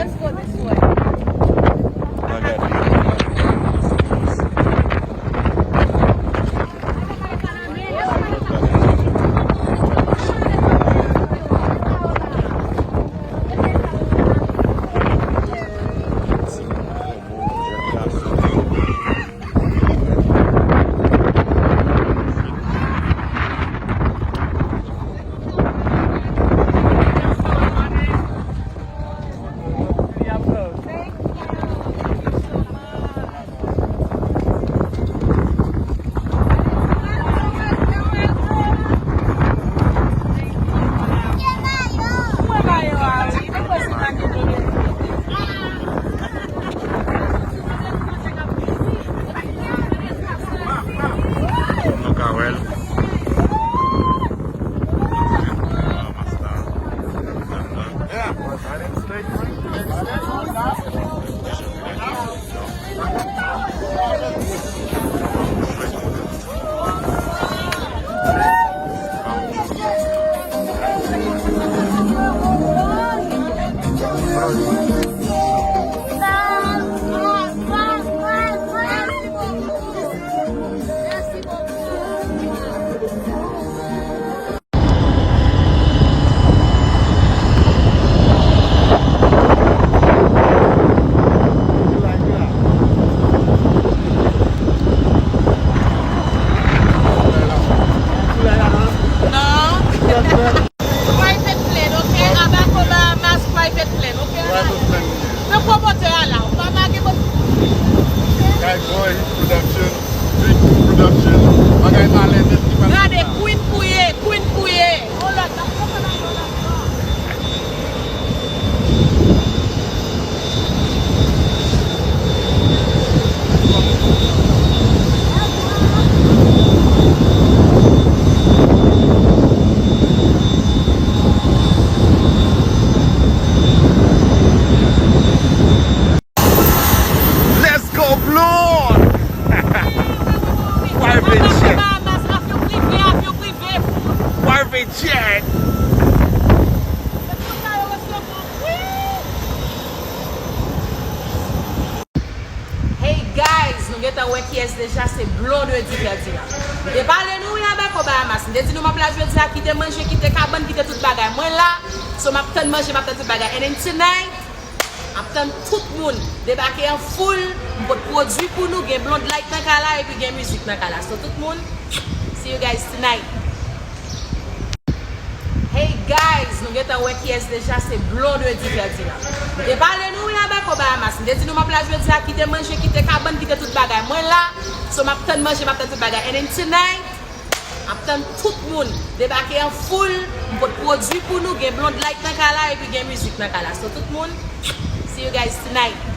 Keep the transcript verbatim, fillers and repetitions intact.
Let's go this way. Nou ka wè l. Non. Private plane, ok? Abaco Bahamas private plane, ok? Private plane li ye. Men pwomotè a la, ou pa mage bò. Guy Boy Production, Big Production, bagay malè nèt ki pral fèt la. Gade, Queen pou ye, Queen pou ye. On lòt la. Let's go, Blonde! Private jet. Private jet. Hey guys, nou gentan wè kiyès deja, se Blonde di Ferdinand. M te pale nou wi, Abaco Bahamas. M te di nou m ap la jodi a, kite manje, kite kabann, kite tout bagay. Mwen la, so m ap tann manje, m ap tann tout bagay. And then tonight, m ap tann tout moun debake an foul. M pot pwodui pou nou, gen Blonde Light nan kay la, epi gen mizik nan kay la. So tout moun, see you guys tonight. Hey guys, nou gentan wè kiyès deja, se Blonde di Ferdinand. M te pale nou wi, Abaco Bahamas. M te di nou m ap la jodi a, kite manje, kite kabann, kite tout bagay. Mwen la, so m ap tann manje, m ap tann tout bagay. And then tonight, m ap tann tout moun debake an foul. M pot pwodui pou nou, gen Blonde Light nan kay la, epi gen mizik nan kay la. So tout moun, see you guys tonight.